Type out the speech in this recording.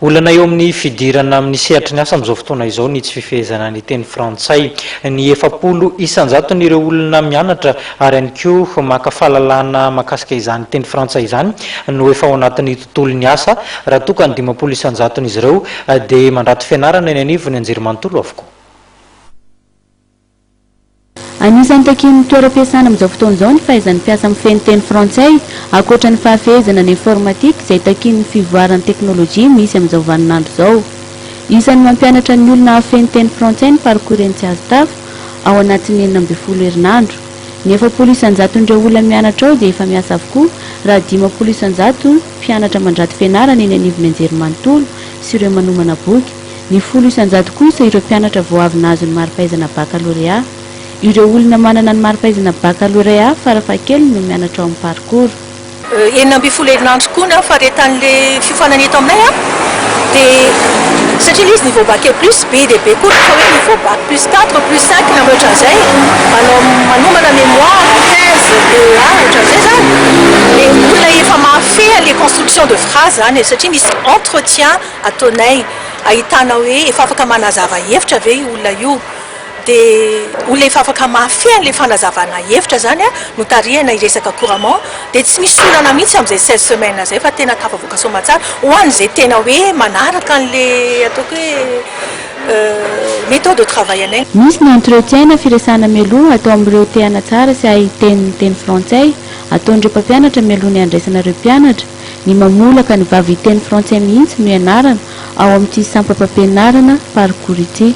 Olana eo amin'ny fidirana amin'ny sehatry ny asa amin'izao fotoana izao ny tsy fifehezana ny teny frantsay. Ny 40 isan-jaton'ireo olona mianatra ary ihany koa maka fahalalana mahakasika izany teny frantsay izany no efa ao anatin'ny tontolon'ny asa, raha toa ka ny 50 isan-jaton'izy ireo dia mandrato fianarana eny anivon'ny anjerimanontolo avokoa. Anisan'ny takian'ny toeram-piasana amin'izao fotoana izao ny fahaizan'ny mpiasa mifehy ny teny frantsay, ankoatra ny fahafehezana ny informatique izay takian'ny fivoaran'ny teknolojia misy amin'izao vaninandro izao. Isan'ny mampianatra ny olona hahafehy ny teny frantsay ny parcours eny Tsiazotafo ao anatin'ny 16 herinandro. Ny 40 isan-jaton'ireo olona mianatra ao dia efa miasa avokoa raha 50 isan-jato mpianatra mandrato fianarana eny anivon'ny anjerimanontolo sy ireo manomana boky. Ny 10 isan-jato kosa ireo mpianatra vao avy nahazo ny mari-pahaizana bakalorea. Ireo olona manana ny mari-pahaizana bakalorea farafahakeliny no mianatra ao amin'ny parcours. 16 herinandro koa ny faharetan'le fiofanana eto aminay a, dia satria ilay izy niveau bac et plus be dia be koa rehefa hoe niveau bac plus 4, plus 5 na ohatran'izay, manao manomana mémoire, thèse, DEA, ohatran'izay zany. Le olona efa mahafehy le construction de phrase zany e, satria misy entretien ataonay ahitana hoe efa afaka manazava hevitra ve io olona io, dia olona efa afaka mahafehy an'le fanazavana hevitra zany a no tarihana hiresaka couramment, dia tsy misy olana mihitsy amin'izay 16 semaines zay fa tena tafavoaka soamantsara ho an'izay tena hoe manaraka an'le ataoko hoe méthode de travail anay. Misy ny entretien na firesahana mialoha atao amin'ireo te hanatsara sy hahay teny ny teny frantsay ataon'ireo mpampianatra mialoha ny handraisana ireo mpianatra. Ny mamolaka ny vava hiteny frantsay mihitsy no ianarana ao amin'ity sampam-pampianarana parcours ity.